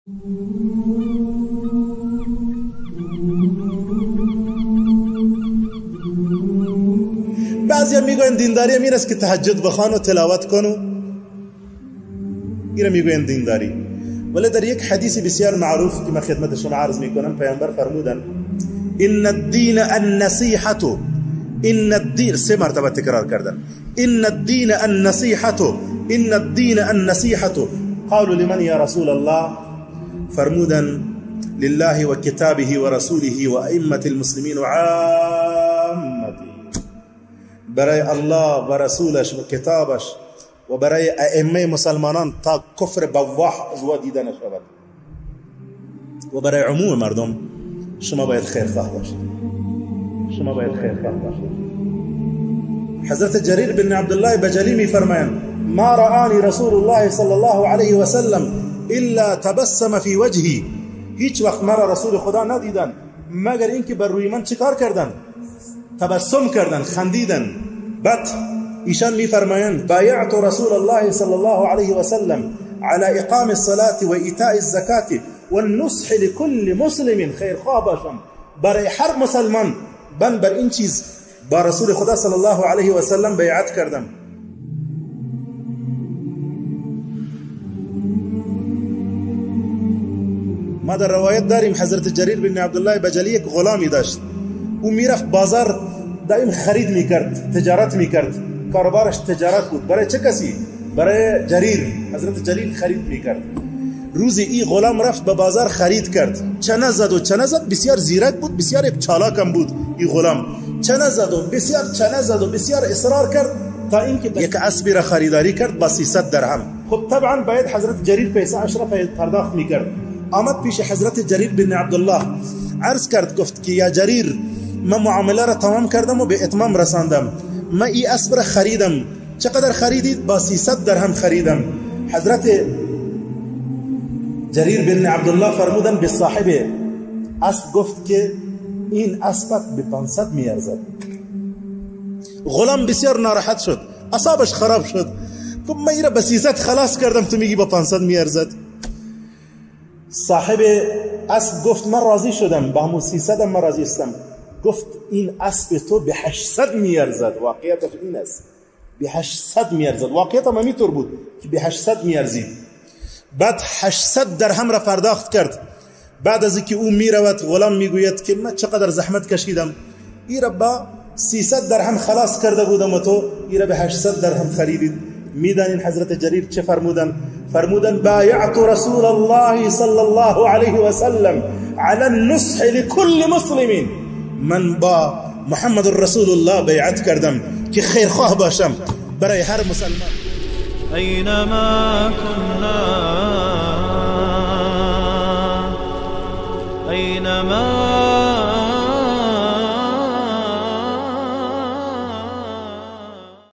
بعضی میگوین دینداری این است که تهجد بخوان و تلاوت کنو، این میگوین دینداری. ولی در یک حدیث بسیار معروف که من خدمت شما عرض میکنم، پیامبر فرمودن ان الدین النصیحه، ان الدین، سه مرتبه تکرار کردن، ان الدین النصیحه، ان الدین النصیحه. قالوا لمن یا رسول الله؟ فرمودن لله و کتابه و رسوله و ائمه المسلمین و عامته. برای الله و رسولش و کتابش و برای ائمه مسلمانان تا کفر بواح از او دیده نشود، و برای عموم مردم شما باید خیرخواه باشید، شما باید خیرخواه باشید. حضرت جریر بن عبدالله بجلی میفرمایند ما رآنی رسول الله صلی الله علیه و سلم الا تبسم فی وجهی. هیچ وقت مرا رسول خدا ندیدن مگر اینکه بر روی من چیکار کردن؟ تبسم کردن، خندیدن. بعد ایشان میفرمایند بایعت رسول الله صلی الله علیه و سلم على اقام الصلاة و ایتاء الزکاة والنصح لكل مسلم. خیرخواه باشم برای هر مسلمان. من بر این چیز با رسول خدا صلی الله علیه و سلم بیعت کردم. ما در روایت داریم حضرت جریر بن عبدالله بجلی یک غلامی داشت، او میرفت بازار، دائم خرید میکرد، تجارت میکرد، کاروبارش تجارت بود. برای چه کسی؟ برای جریر. حضرت جریر خرید میکرد. روزی ای غلام رفت به بازار خرید کرد، چنه زد و چنه زد، بسیار زیرک بود، بسیار یک چالاکم بود ای غلام، چنه زد و بسیار چنه زد و بسیار اصرار کرد تا اینکه یک اسبی را خریداری کرد با 300 درهم. خب طبعا باید حضرت جریر پیسه اش را پرداخت میکرد. آمد پیش حضرت جریر بن عبدالله، عرض کرد، گفت که یا جریر، من معامله را تمام کردم و به اتمام رساندم، من ای اسب را خریدم. چقدر خریدید؟ با 300 درهم خریدم. حضرت جریر بن عبدالله فرمودن به صاحب اسب، گفت که این اسبت به 500 میارزد. غلام بسیار ناراحت شد، اعصابش خراب شد، گفت من ایرا به 300 خلاص کردم، تو میگی با 500 میارزد. صاحب اسب گفت من راضی شدم، با همون 300 من راضی هستم. گفت این اسب تو به 800 میارزد. واقعیتش این است، به 800 میارزد. واقعیت هم همینطور بود که به 800 میارزید. بعد 800 درهم را پرداخت کرد. بعد از اینکه او میرود، غلام میگوید که من چقدر زحمت کشیدم، ای را با 300 درهم خلاص کرده بودم و تو ای را به 800 درهم خریدید. میدانین حضرت جریر چه فرمودن؟ فرمودن بایعت رسول الله صلی الله علیه و سلم على النصح لكل مسلم. من با محمد رسول الله بیعت کردم که خیرخواه باشم برای هر مسلمان. اینما كنا، اینما